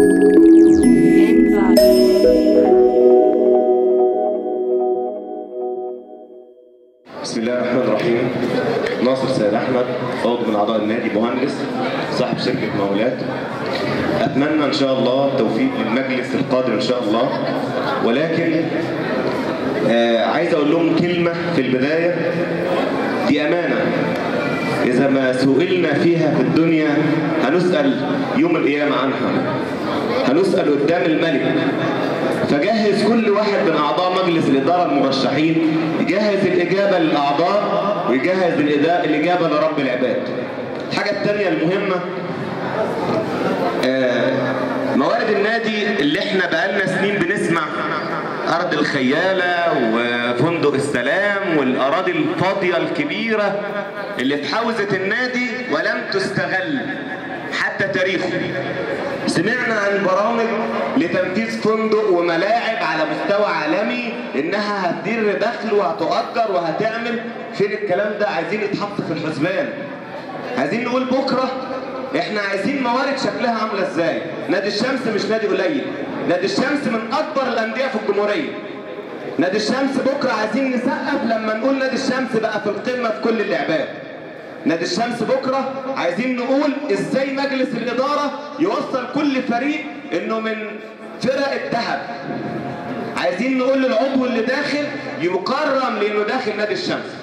بسم الله الرحمن الرحيم. ناصر سيد احمد، عضو من اعضاء النادي، مهندس صاحب شركة مقاولات. اتمنى ان شاء الله التوفيق للمجلس القادم ان شاء الله، ولكن عايز اقول لهم كلمة في البداية، دي امانه اذا ما سئلنا فيها في الدنيا هنسال يوم القيامة عنها، هنسال قدام الملك. فجهز كل واحد من اعضاء مجلس الادارة المرشحين، يجهز الاجابة للاعضاء ويجهز الاجابة لرب العباد. الحاجة الثانية المهمة، موارد النادي اللي احنا بقالنا سنين بنسمع ارض الخيالة وفندق السلام والاراضي الفاضيه الكبيرة اللي في حوزة النادي ولم تستغل حتى تاريخه. سمعنا عن برامج لتنفيذ فندق وملاعب على مستوى عالمي انها هتدير دخل وهتؤجر وهتعمل، فين الكلام ده؟ عايزين يتحط في الحسبان. عايزين نقول بكره احنا عايزين موارد شكلها عامله ازاي. نادي الشمس مش نادي قليل، نادي الشمس من اكبر الاندية في الجمهورية. نادي الشمس بكره عايزين نسقف لما نقول نادي الشمس بقى في القمه في كل اللعبات. نادي الشمس بكره عايزين نقول ازاي مجلس الادارة يوصل كل فريق انه من فرق الذهب. عايزين نقول للعضو اللي داخل يكرم لانه داخل نادي الشمس.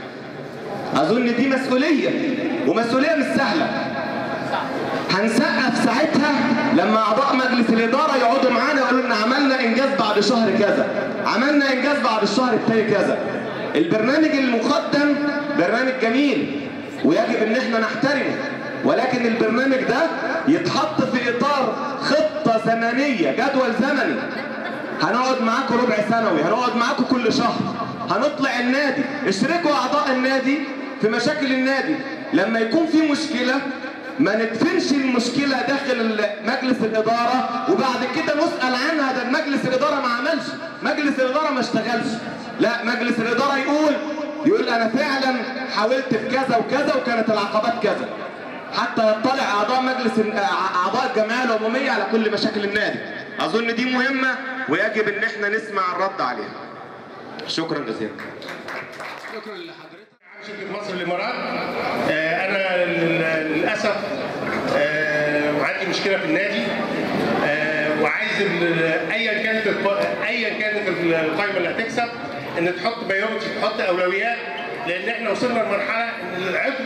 اظن دي مسؤولية، ومسؤولية مش سهلة. هنسقف ساعتها لما اعضاء مجلس الادارة يقعدوا معانا يقولوا لنا عملنا انجاز بعد شهر كذا، عملنا انجاز بعد الشهر الثاني كذا. البرنامج المقدم برنامج جميل ويجب ان احنا نحترمه، ولكن البرنامج ده يتحط في اطار خطه زمنية، جدول زمني. هنقعد معاكم ربع سنوي، هنقعد معاكم كل شهر، هنطلع النادي، اشركوا اعضاء النادي في مشاكل النادي. لما يكون في مشكلة ما ندفنش المشكلة داخل مجلس الادارة وبعد كده نسال عنها، ده مجلس الادارة ما عملش، مجلس الادارة ما اشتغلش. لا، مجلس الادارة يقول انا فعلا حاولت في كذا وكذا وكانت العقبات كذا، حتى يطلع اعضاء مجلس اعضاء الجمعية العمومية على كل مشاكل النادي. اظن دي مهمة ويجب ان احنا نسمع الرد عليها. شكرا جزيلا. شكرا لحضرتك. شركة مصر الامارات. انا للاسف عندي مشكلة في النادي، وعايز ايا كانت القائمة اللي هتكسب ان تحط priority، تحط اولويات، لان احنا وصلنا لمرحلة ان العضو،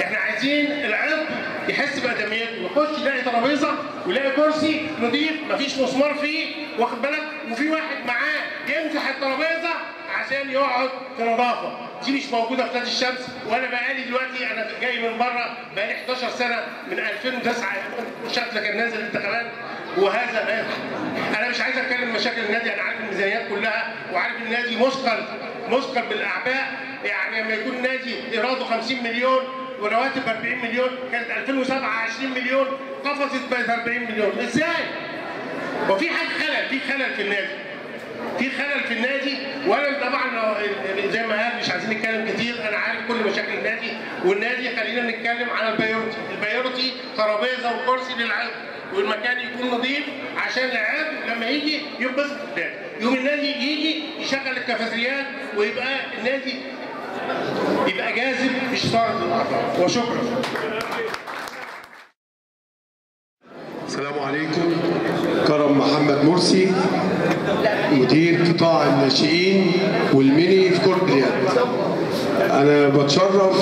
احنا عايزين العضو يحس بادميته، ويخش يلاقي ترابيزة ويلاقي كرسي نظيف مفيش مسمار فيه، واخد بالك، وفي واحد معاه يمسح الترابيزة عشان يقعد في نظافة. دي مش موجودة في نادي الشمس. وانا بقالي دلوقتي، انا جاي من بره بقالي 11 سنة، من 2009 شكلك كان نازل الانتخابات، وهذا لا يفعل. انا مش عايز اتكلم مشاكل النادي، انا عارف الميزانيات كلها وعارف النادي مثقل بالاعباء. يعني لما يكون نادي ايراده 50 مليون ورواتب 40 مليون، كانت 2007 20 مليون، قفزت بقت 40 مليون، ازاي؟ وفي حاجة خلل، في خلل في النادي. في خلل في النادي. وانا طبعا زي ما قال مش عايزين نتكلم كتير، انا عارف كل مشاكل النادي. والنادي خلينا نتكلم على ال priority، ال priority ترابيزة وكرسي للعضو، والمكان يكون نظيف عشان العضو لما يجي ينبسط في النادي. يوم النادي يجي يشغل الكافيتريات ويبقى النادي يبقى جاذب مش طارد للاعضاء. وشكرا. السلام عليكم. كرم محمد مرسي، مدير قطاع الناشئين والميني في كرة اليد. أنا بتشرف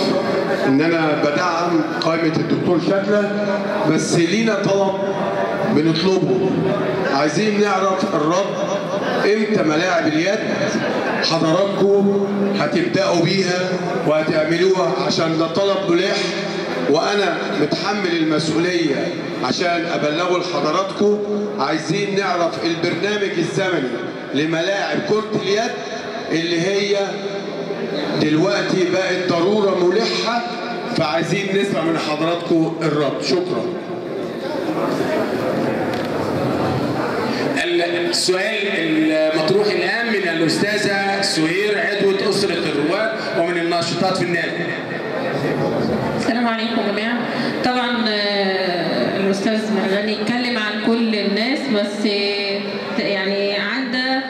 إن أنا بدعم قائمة الدكتور شكلة، بس لينا طلب بنطلبه، عايزين نعرف الرد إمتى ملاعب اليد حضراتكم هتبدأوا بيها وهتعملوها، عشان ده طلب ملح وأنا متحمل المسؤولية عشان أبلغه لحضراتكم. عايزين نعرف البرنامج الزمني لملاعب كرة اليد اللي هي دلوقتي بقت ضرورة ملحة، فعايزين نسمع من حضراتكم الرد. شكرا. السؤال المطروح الآن من الأستاذة سهير، عضوة أسرة الرواد ومن الناشطات في النادي. السلام عليكم جميعا. طبعا الأستاذ مرغني اتكلم عن كل الناس، بس يعني عدى.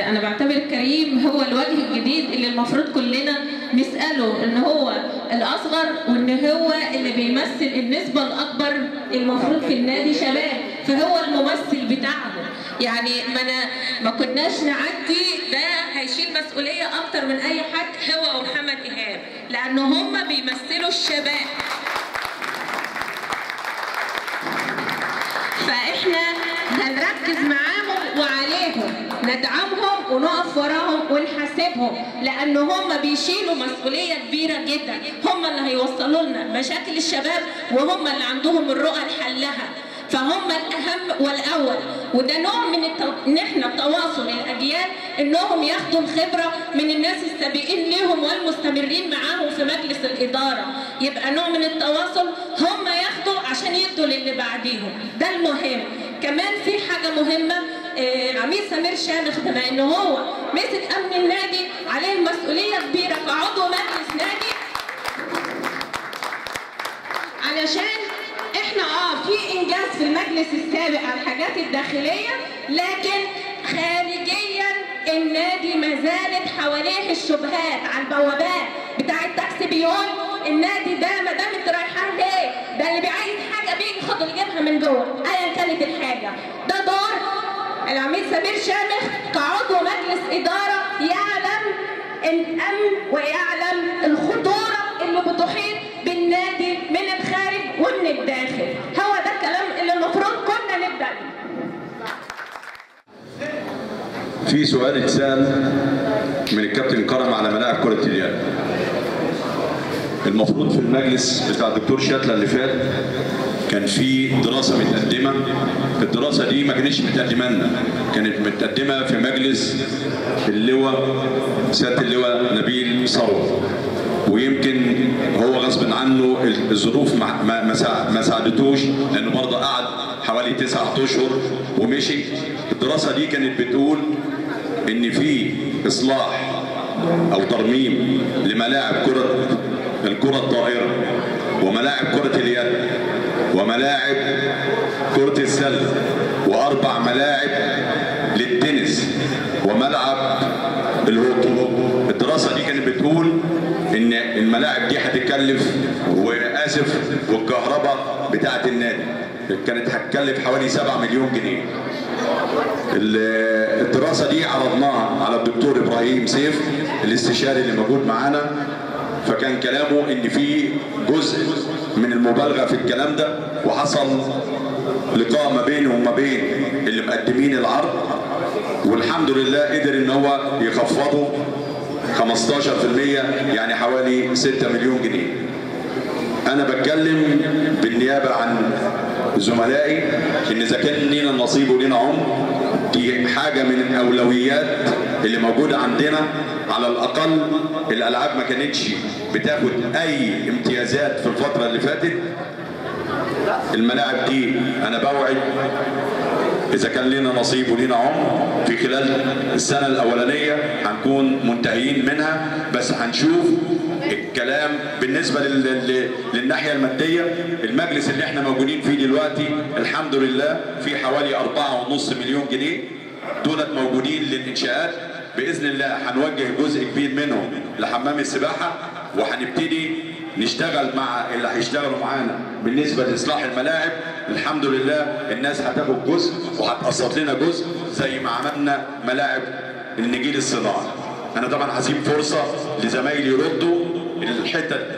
انا بعتبر كريم هو الوجه الجديد اللي المفروض كلنا نساله، ان هو الاصغر وان هو اللي بيمثل النسبة الاكبر المفروض في النادي شباب، فهو الممثل بتاعهم. يعني ما كناش نعدي ده، هيشيل مسؤولية اكتر من اي حد هو ومحمد ايهاب، لان هم بيمثلوا الشباب. فاحنا هنركز معاهم وعليهم، ندعمهم ونقف وراهم ونحاسبهم، لان هم بيشيلوا مسؤولية كبيرة جدا. هم اللي هيوصلوا لنا مشاكل الشباب، وهم اللي عندهم الرؤى لحلها، فهم الاهم والاول. وده نوع من ان احنا تواصل الاجيال، انهم ياخدوا الخبرة من الناس السابقين ليهم والمستمرين معاهم في مجلس الادارة. يبقى نوع من التواصل، هم ياخدوا عشان يدوا للي بعديهم، ده المهم. كمان في حاجة مهمة، العميد سمير شامخ بما ان هو مسك امن النادي عليه مسؤولية كبيرة كعضو مجلس نادي، علشان احنا في انجاز في المجلس السابق على الحاجات الداخلية، لكن خارجيا النادي ما زالت حواليه الشبهات على البوابات. بتاع التاكسي بيقول النادي ده ما دام انت رايحان ليه؟ ده اللي بيعايز حاجة بيجي خد يجيبها من جوه ايا كانت الحاجة. ده دور العميد سمير شامخ كعضو مجلس ادارة، يعلم الامن ويعلم الخطورة اللي بتحيط بالنادي من الخارج ومن الداخل. هو ده الكلام اللي المفروض كنا نبدا بيه. في سؤال اتسال من الكابتن كرم على ملاعب كرة اليد. المفروض في المجلس بتاع الدكتور شتلة اللي فات كان في دراسة متقدمة، الدراسة دي ما كانتش متقدمة لنا، كانت متقدمة في مجلس اللواء سيادة اللواء نبيل ثروت، ويمكن هو غصب عنه الظروف ما ساعدتوش، لانه برضه قعد حوالي 9 اشهر ومشي. الدراسة دي كانت بتقول ان في اصلاح او ترميم لملاعب الكره الطائرة وملاعب كره اليد وملاعب كره السلة و4 ملاعب للتنس وملعب الهوكي. الدراسة دي كانت بتقول ان الملاعب دي هتتكلف، واسف، والكهرباء بتاعه النادي كانت هتكلف حوالي 7 مليون جنيه. الدراسة دي عرضناها على الدكتور ابراهيم سيف الاستشاري اللي موجود معانا، فكان كلامه ان في جزء من المبالغة في الكلام ده، وحصل لقاء ما بينه وما بين اللي مقدمين العرض، والحمد لله قدر ان هو يخفضه 15%، يعني حوالي 6 مليون جنيه. انا بتكلم بالنيابة عن زملائي ان اذا كان لينا نصيب ولينا عمر، دي حاجة من الاولويات اللي موجودة عندنا. على الاقل الالعاب ما كانتش بتاخد اي امتيازات في الفترة اللي فاتت. الملاعب دي انا بوعد اذا كان لنا نصيب ولينا عمر في خلال السنة الاولانية هنكون منتهيين منها، بس هنشوف الكلام بالنسبة للناحيه المادية. المجلس اللي احنا موجودين فيه دلوقتي الحمد لله في حوالي 4.5 مليون جنيه دولت موجودين للانشاءات، باذن الله هنوجه جزء كبير منهم لحمام السباحة، وهنبتدي نشتغل مع اللي هيشتغلوا معانا بالنسبة لاصلاح الملاعب. الحمد لله الناس هتاخد جزء وهتقسط لنا جزء زي ما عملنا ملاعب النجيل الصناعي. انا طبعا هسيب فرصة لزمايلي يردوا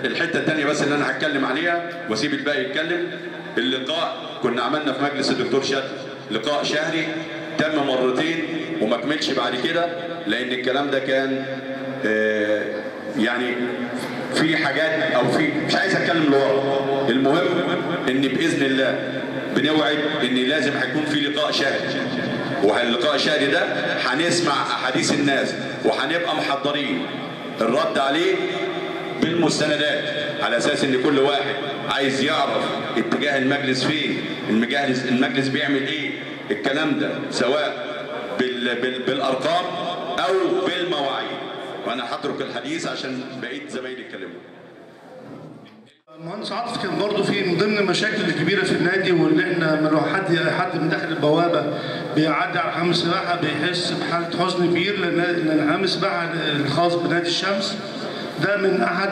الحتة الثانية بس اللي انا هتكلم عليها واسيب الباقي يتكلم. اللقاء كنا عملنا في مجلس الدكتور شادي لقاء شهري تم مرتين وما كملش بعد كده، لان الكلام ده كان يعني في حاجات او في مش عايز اتكلم لورا. المهم ان باذن الله بنوعد ان لازم هيكون في لقاء شهري، وهاللقاء الشهري ده هنسمع احاديث الناس وهنبقى محضرين الرد عليه بالمستندات، على اساس ان كل واحد عايز يعرف اتجاه المجلس فين، المجلس بيعمل ايه، الكلام ده سواء بالارقام او بالمواعيد. وانا هترك الحديث عشان بقية زمايلي يتكلموا. المهندس عاطف كان برضه في من ضمن المشاكل الكبيرة في النادي، واللي احنا لما حد من داخل البوابة بيعدي على حمام السباحة بيحس بحاله حزن كبير، لان حمام السباحة الخاص بنادي الشمس ده من احد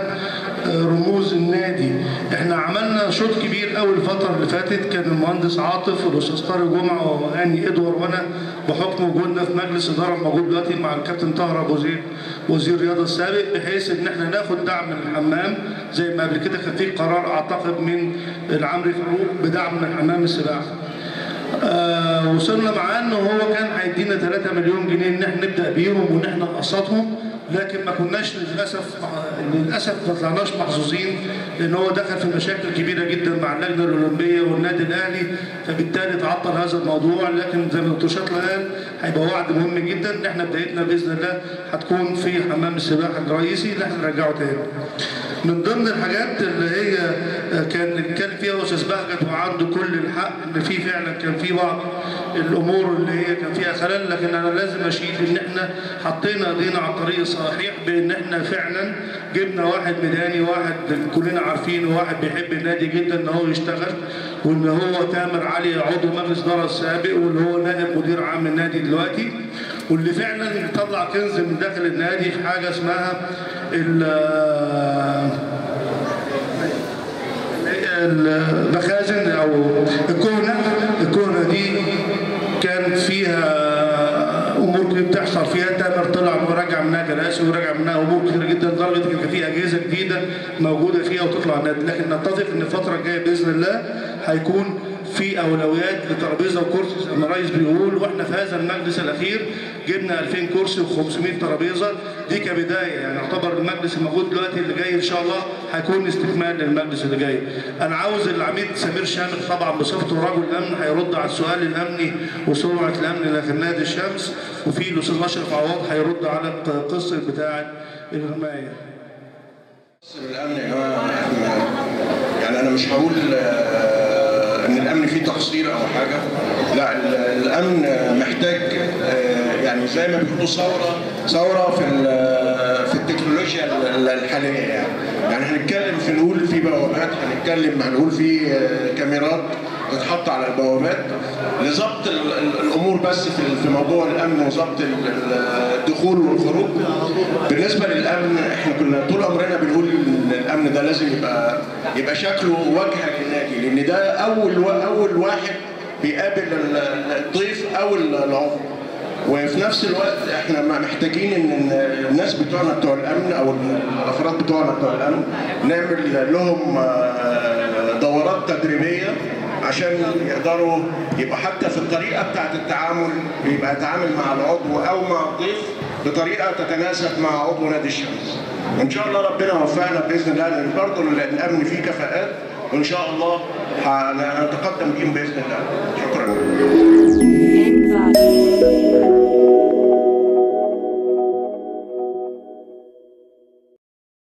رموز النادي. احنا عملنا شوط كبير قوي الفترة اللي فاتت، كان المهندس عاطف والاستاذ طارق جمعه وهاني ادوار وانا بحكم وجودنا في مجلس ادارة موجود دلوقتي مع الكابتن طاهر ابو زيد وزير الرياضة السابق، بحيث ان احنا ناخد دعم من الحمام زي ما قبل كده كان في قرار اعتقد من العمري فاروق بدعم من حمام السباحة. وصلنا معاه ان هو كان هيدينا 3 مليون جنيه ان احنا نبدا بيهم وان احنا نقسطهم، لكن ما كناش للاسف ما طلعناش محظوظين، لان هو دخل في مشاكل كبيرة جدا مع اللجنة الاولمبية والنادي الاهلي، فبالتالي تعطل هذا الموضوع. لكن زي ما الدكتور شطله قال هيبقى وعد مهم جدا ان احنا بدايتنا باذن الله هتكون في حمام السباحة الرئيسي اللي احنا نرجعه تاني. من ضمن الحاجات اللي هي كان اتكلم فيها استاذ بهجت وعنده كل الحق، ان في فعلا كان في بعض الامور اللي هي كان فيها خلل، لكن انا لازم اشيد ان احنا حطينا ايدينا على الطريق الصحيح بان احنا فعلا جبنا واحد ميداني، واحد كلنا عارفينه، واحد بيحب النادي جدا ان هو يشتغل، وان هو تامر علي عضو مجلس ادارة السابق واللي هو نائب مدير عام النادي دلوقتي، واللي فعلا طلع كنز من داخل النادي في حاجة اسمها المخازن او الكهنة. الكهنة دي كان فيها امور كتير بتحصل فيها، تامر طلع وراجع منها كراسي وراجع منها امور كتير جدا، لدرجة كان في اجهزة جديدة موجودة فيها وتطلع النادي. لكن نتفق ان الفترة الجاية باذن الله هيكون في اولويات لترابيزه وكرسي زي ما الرئيس بيقول، واحنا في هذا المجلس الاخير جبنا 2000 كرسي و500 ترابيزة، دي كبداية يعني يعتبر المجلس الموجود دلوقتي اللي جاي ان شاء الله هيكون استكمال للمجلس اللي جاي. انا عاوز العميد سمير شامل طبعا بصفته رجل امن هيرد على السؤال الامني وسرعة الامن داخل نادي الشمس، وفي الاستاذ اشرف عوض هيرد على القصة بتاعه الرماية. الامن يا جماعة يعني انا مش هقول ان الامن فيه تقصير او حاجة، لا الامن محتاج يعني زي ما بيقولوا ثورة في التكنولوجيا الحالية. يعني هنتكلم في نقول في بوابات، هنتكلم هنقول في كاميرات تتحط على البوابات لظبط الامور، بس في موضوع الامن وظبط الدخول والخروج. بالنسبة للامن احنا كنا طول عمرنا بنقول ان الامن ده لازم يبقى شكله واجهه للنادي، لان ده اول واحد بيقابل الضيف او العضو. وفي نفس الوقت احنا محتاجين ان الناس بتوعنا بتوع الامن او الافراد بتوعنا بتوع الامن نعمل لهم دورات تدريبية عشان يقدروا يبقى حتى في الطريقة بتاعت التعامل يبقى يتعامل مع العضو او مع الضيف بطريقة تتناسب مع عضو نادي الشمس. وان شاء الله ربنا يوفقنا باذن الله، لان برضه الامن فيه كفاءات، وان شاء الله هنتقدم بيهم باذن الله. شكرا.